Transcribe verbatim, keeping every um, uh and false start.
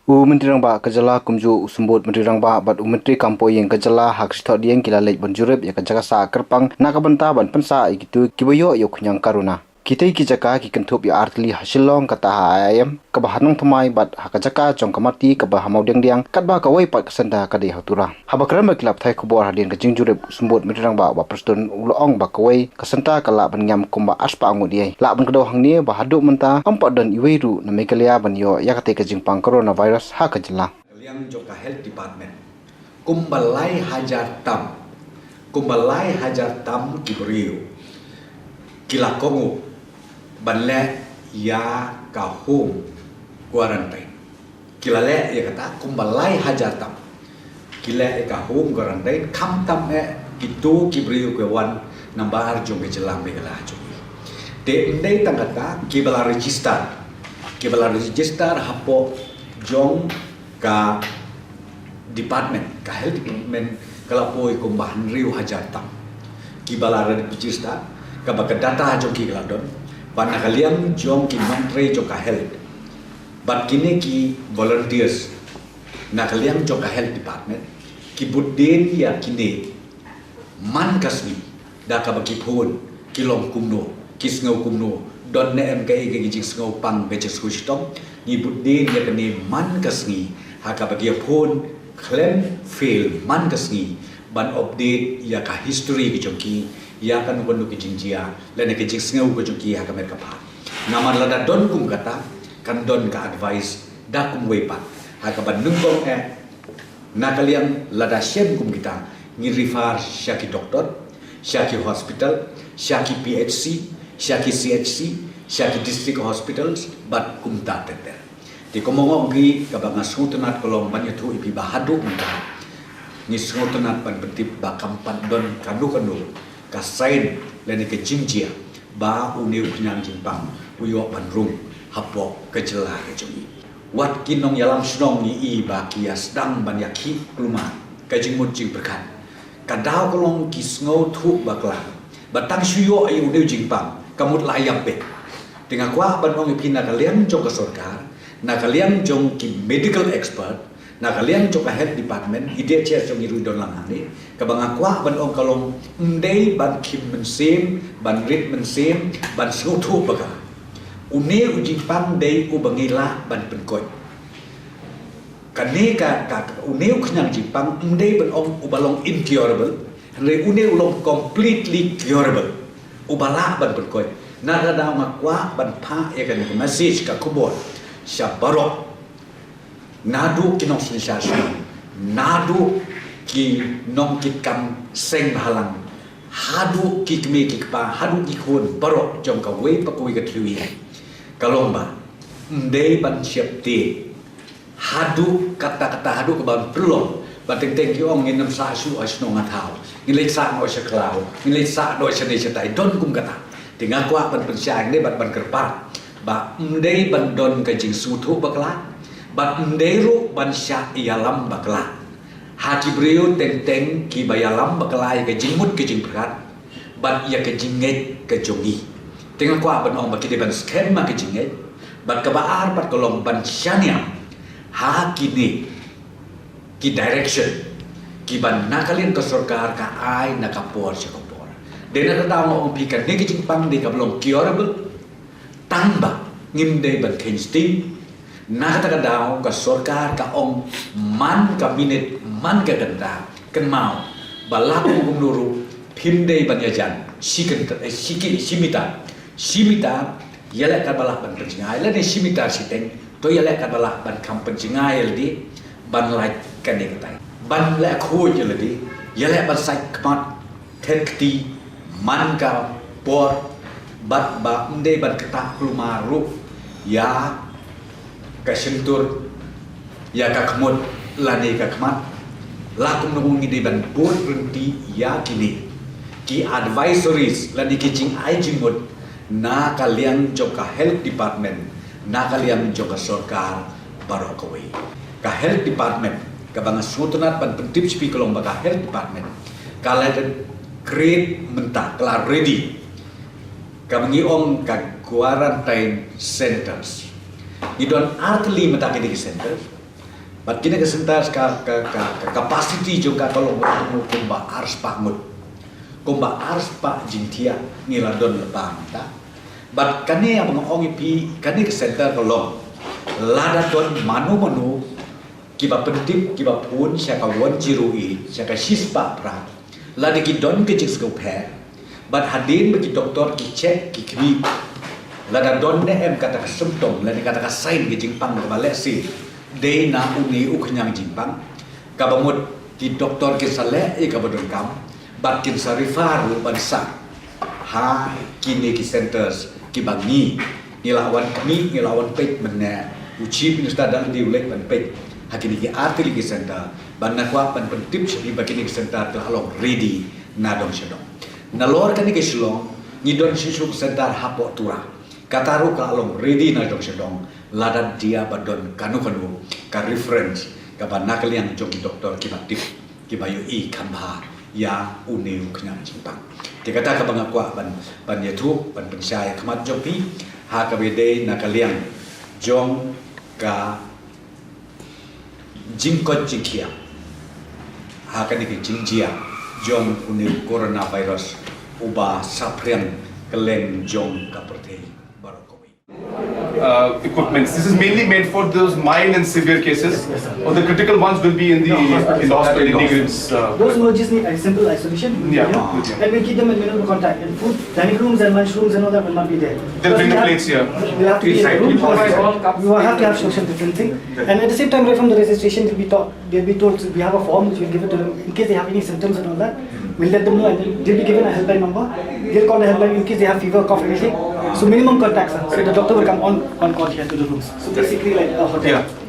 U Myntri Rangbah ka jylla kumjuh u Symbud Myntri Rangbah bad u Myntri kam poh ïing ka jylla ha ka shi thohdieng ki la leit ban jurip ïa ka jaka sah kyrpang na ka bynta ban pynsah ïa kito kiba ïoh ïa u khñiang corona. Kitei ki jaka ki kynthup ïa artylli ha Shillong, kata ha I I M kaba ha Nongthymmai bad ha ka jaka jong ka Mati kaba ha Mawdiangdiang, katba kawei pat ka center ka dei ha Tura. Haba kren bad ki lad pathai khubor hadien ka jingjurip, u Symbud Myntri Rangbah Bah Prestone u la ong ba kawei ka center ka lah ban ngiam kumba arspah ngut ïa. Lah ban kdew hangne ba haduh mynta ym pat don iwei ruh na Meghalaya ban ïoh ïa katei ka jingpang coronavirus ha ka jylla. Liang jong ka health department, kumba lai hajar tam, kumba lai hajar tam ki briew ki la kohnguh ban leh ïa ka home quarantine. Ki la leh ïa kata kumba lai hajar tam. Ki leh ïa ka home quarantine, khamtam eh kito ki briew ki wan namar jong ka jylla Meghalaya jong ngi. Te ym dei tang kata, kiba la register, kiba la register hapoh jong ka department, ka health department, ka la poi kumba hynriew hajar tam kiba la register, kaba ka data jong ki ka la don. Bad na ka liang jong ki nongtrei jong ka health bad kine ki volunteers na ka liang jong ka health department, ki bud dien ïa kine man ka sngi, da kaba ki phone, ki long kumno, ki sngew kumno, don ne em kaei ka jingsngewpang, ka jingsngew shitom. Ngi bud dien ïa kane man ka sngi, ha kaba ki phone khlem fail man ka sngi ban update ïa ka history ka jong ki, ïa kano kano ka jingjia lane ka jingsngew ka jong ki ha ka met ka phad. Namar lada don kum kata, kan don ka advice da kumwei pat, ha kaba nyngkong eh, na ka liang lada shem kum kita, ngi refer sha ki doktor, sha ki hospital, sha ki P H C, sha ki C H C, sha ki district hospitals bad kumta ter ter. Te kumba nga ong phi, kaba nga sngewtynnat ka long ban ïathuh ïa phi ba haduh mynta ngi sngewtynnat ban pyntip ba kam pat don kano kano ka sign lane ka jingjia ba une u khñiang jingpang u ïoh ban rung hapoh ka jylla ka jong ngi. Wat ki nongïalam shnong ngi i ba ki ïa sdang ban ïakhih kulmar ka jingmut jingpyrkhat. Ka daw ka long ki sngewthuh bakla ba tang shu ïoh ïa une u jingpang ka mut la ïap beit. Te nga kwah ban ong ïa phi, na ka liang jong ka sorkar, na ka liang jong ki medical expert, na ka liang jong ka health department, i D H S jong ngi ruh i don lang hangne. Kaba nga kwah ban ong ka long, ym dei ban khim mynsiem, ban rit mynsiem, ban sngewthuh bakla. Une u jingpang dei uba ngi lah ban pynkoit. Kane ka, ka, une u khñiang jingpang ym dei ban ong uba long incurable, hynrei une u long completely curable, uba lah ban pynkoit. Na kata nga kwah ban phah ïa kane ka message, ka khubor sha baroh, naduh ki nongsynshar shnong, naduh ki nongkitkam seng bhalang, haduh ki kmie ki kpa, haduh ki khun baroh jong kawei pa kawei ka thliew ïing, ka long ba ym dei ban sheptieng haduh katta katta, haduh kaban pynlong ba teng teng ki ong ngin ym sah shuh ha shnong ha thaw, ngin leit sah noh sha khlaw, ngin leit sah noh shane shatai, don kum kata. Te nga kwah ban pynshai hangne bad ban kyrpad ba ym dei ban don ka jingsngewthuh bakla, bad ym dei ruh ban shah ïalam bakla ha ki briew teng teng kiba ïalam bakla ïa ka jingmut ka jingpyrkhat bad ïa ka jingngeit ka jong ngi. Te nga kwah ban ong ba ki dei ban skhem ha ka jingngeit, bad kaba ar pat ka long ban shaniah ha kine ki direction kiba na ka liang ka sorkar ka ai na ka por sha ka por. Dei na kata nga ong ïa phi, kane ka jingpang dei kaba long curable, tangba ngim dei ban kheiñ sting. Na kata ka daw ka sorkar ka ong man ka minit, man ka kynta, kynmaw ba la kum kumno ruh phim dei ban ïajan shi kynta, eh, shi ki, shi mitar, shi mitar, ïaleh katba lah ban pynjngai, lane shi mitar shiteng, to ïaleh katba lah ban kham pynjngai ïa lade ban lait kane katai, ban leh khuid ïa lade, ïaleh ban sait khmat, thet kti man ka por, bad ba ym dei ban ktah kulmar ruh ïa ka shyntur, ïa ka khmut lane ka khmat. La kumno ngi dei ban bud ryntih ïa kine ki advisories lane ki jingai jingmut na ka liang jong ka health department, na ka liang jong ka sorkar baroh kawei. Ka health department, kaba nga sngewtynnat ban pyntip sha phi ka long ba ka health department ka la create mynta, ka la ready, kaba ngi ong ka quarantine centers. Ngi don artylli mynta kine ki centers. Bad kine ki centers ka, ka, ka, ka capacity jong ka ka long kumba ar spah ngut. Kumba ar spah jingthiah ngi la don lypa mynta. Bad kane ba nga ong ïa phi, kane ka center ka long, lada don mano mano kiba pyntip, kiba phone sha ka one zero eight, sha ka shispah phra, lada ki don ka jingsngewpher, bad hadien ba ki doktor ki check, ki khmih, lada don ne em kata ka symptom lane kata ka sign ka jingpang kaba lehse dei na une u khñiang jingpang, kaba mut ki doktor kin sa leh ïa kaba donkam, bad kin sa refer ruh ban sah ha kine ki centers kiba ngi, ngi la wan khmih, ngi la wan peit mynne. U Chief Minister da lade u leit ban peit ha kine ki ar tylli ki center, ban, nga kwah ban pyntip sha phi ba kine ki center ki la long ready na dong sha dong. Nalor kane ka Shillong ngi don shisha ka center hapoh Tura, kata ruh ka la long ready na dong sha dong. Lada dei ba don kano kano ka reference kaba na ka liang jong ki doktor kiba tip, kiba ïohi kham bha ïa une u khñiang jingpang. Te kata kaba nga kwah ban, ban ïathuh, ban pynshai ha khmat jong phi, ha kaba dei na ka liang jong ka jingkoit jingkhiah ha kane ka jingjia jong une u coronavirus uba saphriang kylleng jong ka pyrthei baroh kawei. Uh, equipments. This is mainly meant for those mild and severe cases, or the critical ones will be in the, in the hospital, in the RIMS. Uh, Those who just need a simple isolation will be, yeah, here, yeah, and we'll keep them in minimum contact. And food, dining rooms and lunch rooms and all that will not be there. They'll bring the plates here. We'll have to be in a room. We will have to have social distancing. And at the same time, right from the registration, they'll be taught, they'll be told, we have a form which we'll give it to them in case they have any symptoms and all that. We'll let them know and they'll be given a helpline number. They'll call the helpline in case they have fever, cough, anything. So minimum contacts, sir. So the doctor will come on, on call here to the rooms. So basically like a hotel. Yeah.